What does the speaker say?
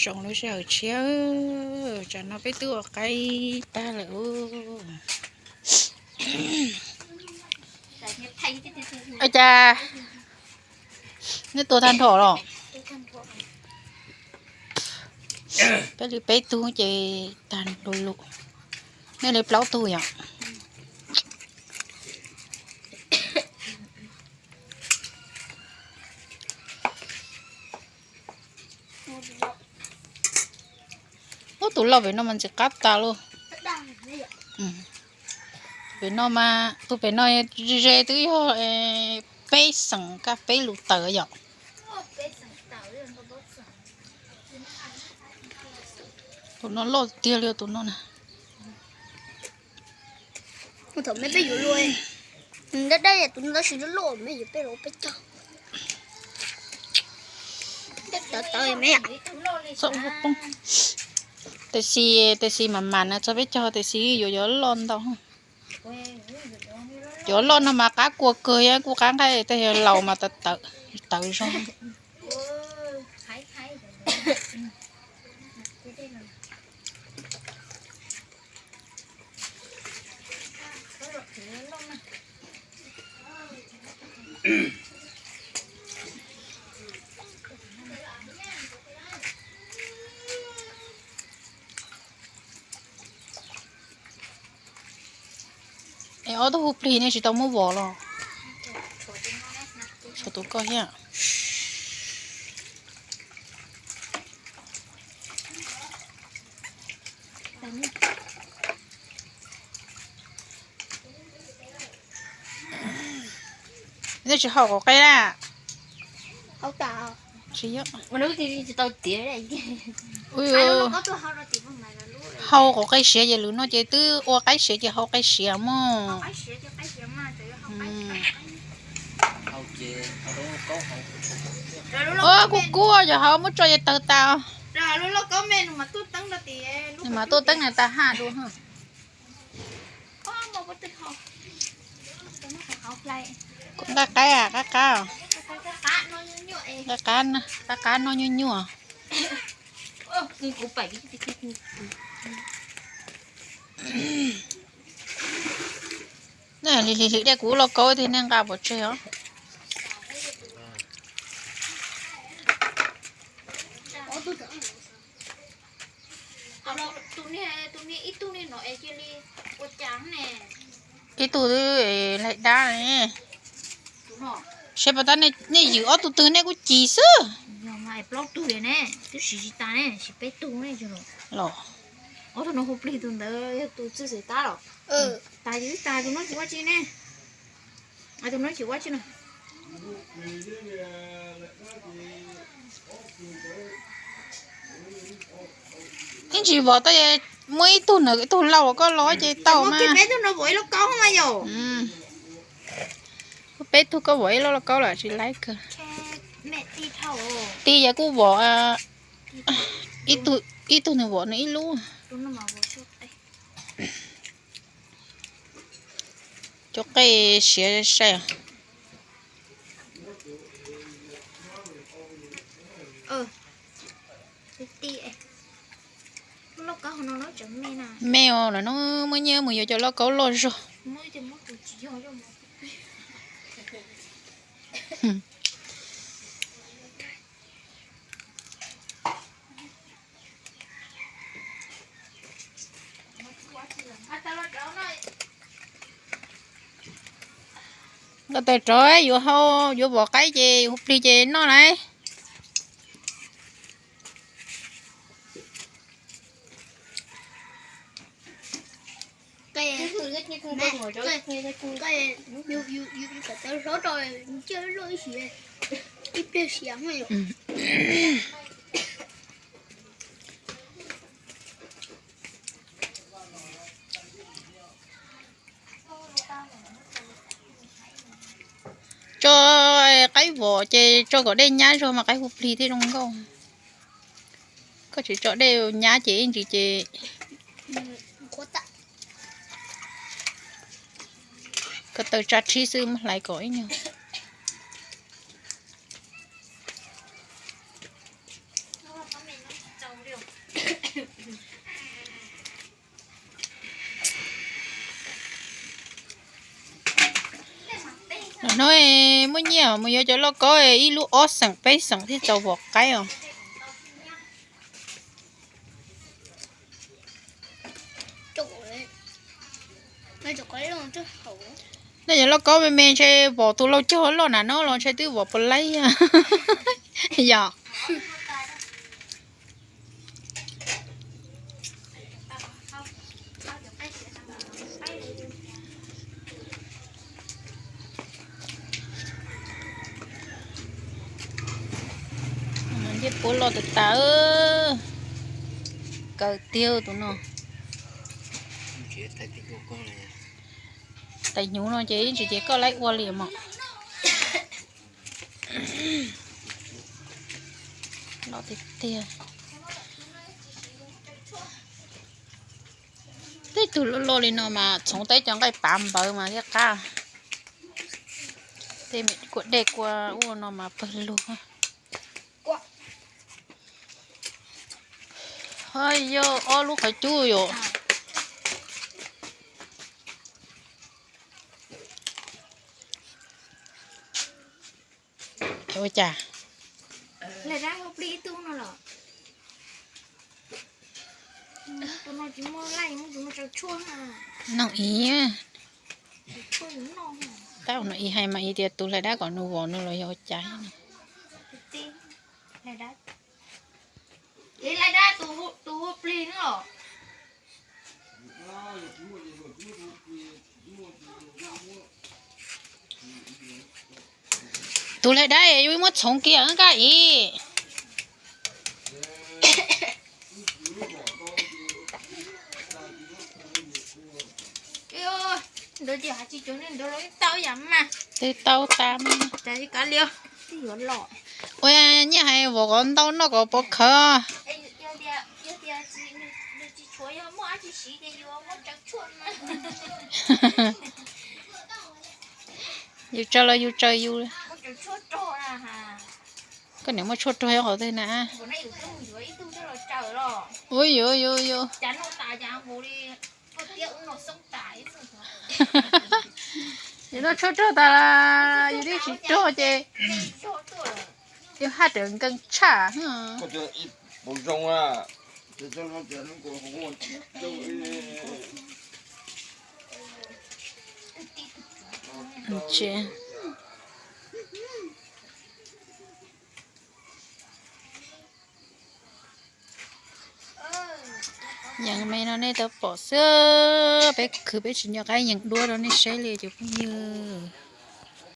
Zoo lub sij hawm tshiab, tsam no peb twb ua qaib tag lawm. Ua cas nej tua tag nrho los? Peb li peb tug ces tag nrho lawm. Nej li plaub tug yom? Ub, tus loj pem no mas ntxim qab tas lauj. Pem no mas tus pem no ze ze twb yog peb xeem kab peb lus tawm yom. Tus no loj tiag li tus no na. Thaum me peb yuav luaj, dab dab tus no tab sis loj loj me yuav peb los peb cog. Tawv tawv me. Tab sis, tab sis mas mas na txog peb cog tab sis yuav yuav loj ntau. Cov loj no mas qab kua kawg, kuj qab nqaij, tej laus mas tawv tawv zoo. Es ob tug hu plig nej tsis tau muab vov los? Tshuav tus koj thiab. Nej tsis hau qos qe na? Tsis yog. Hau qos qe siav ces lwm no ces twb ua qaib siav ces hau qe siav mog. Ua kuj kub yog hau muab tso ces tawg tas. Nws mas tuaj teeb na tas haj dua. Kuv nqaij qaib, qaib qab, qaib qab no nyuaj nyuaj. Hlis hlis hlis dej kuv lauj kaub tiag, nej nqa pov tseg os. Ib tug twb laig dab ne. Seb puas tab, nej ywm ob tug twg nej kuj ci xwb. Los, tus no hu plig tus ntawd yog tus txwj xwm tab los. Tas tus no tsis ua tsi ne. Tus no tsis ua tsi no. Ib ntsis vov tau, muab ib tug nws ib tug lauj los koj los ces tau mas. Peb tug koj vov ib lauj lauj kaub los tsis laib kawg. Ti yog kuj vov ib tug, nws vov nws ib lub. Cov qe siav sai. Me os, lawv no muaj nyiaj mus yuav cov lauj kaub loj zog. Nkauj Taws, rov yuav hau, yuav vov qaib ces hu plig ces noj lauj. Tso qaib vov ces tso kom dej nyab zog mas qaib hu plig thiaj zoo nkauj. Koj tsis tso dej nyab ces ib ntsis ces ko taw tsa tshib xwb, muab hlais kom ib nyuag. Hnub no muaj nyiaj mus yuav cov lauj kaub ib lub ob xeem peb xeem thiaj tau vom qaib os. Nej cov lauj kaub me me ntshe vom tus lauj cog loj na no los ntshe twb vom puas laib yom. Ncej puab loj tas tas, kaw tiag tus no. Tais hnyuv no ces yeej tsis ces koj laib ua li mog. Loj tiag tiag. Tej tug loj loj li no mas txhoov teb cov nqaij pav npawv mas thiaj qab. Tej me kua dej kua ua no mas pawg lug. Yog ob lub qhov cub yom. Ua cas? Noj ib, tab no ib hais mas ib tias tus hlais dab kom nws vom nws los yog ua cas. Tus hlais dab es yus muab txhoov kiag kab ib. Twb tau tas mas. Ua nyiaj hais vom kom ntau noj kom pov khawv. Yus tsaws los yus tsaws yus. Koj niam muaj tshuaj rog qhov twg na? Ua yus yus yus. Yus noj tshuaj rog tas, yus twb tsis rog ces yus haj raws nkees tshaj. Yees me no nej tau pom xwb, peb khwv peb tsis nco qab yees duab rau nej saib li cov phooj ywg.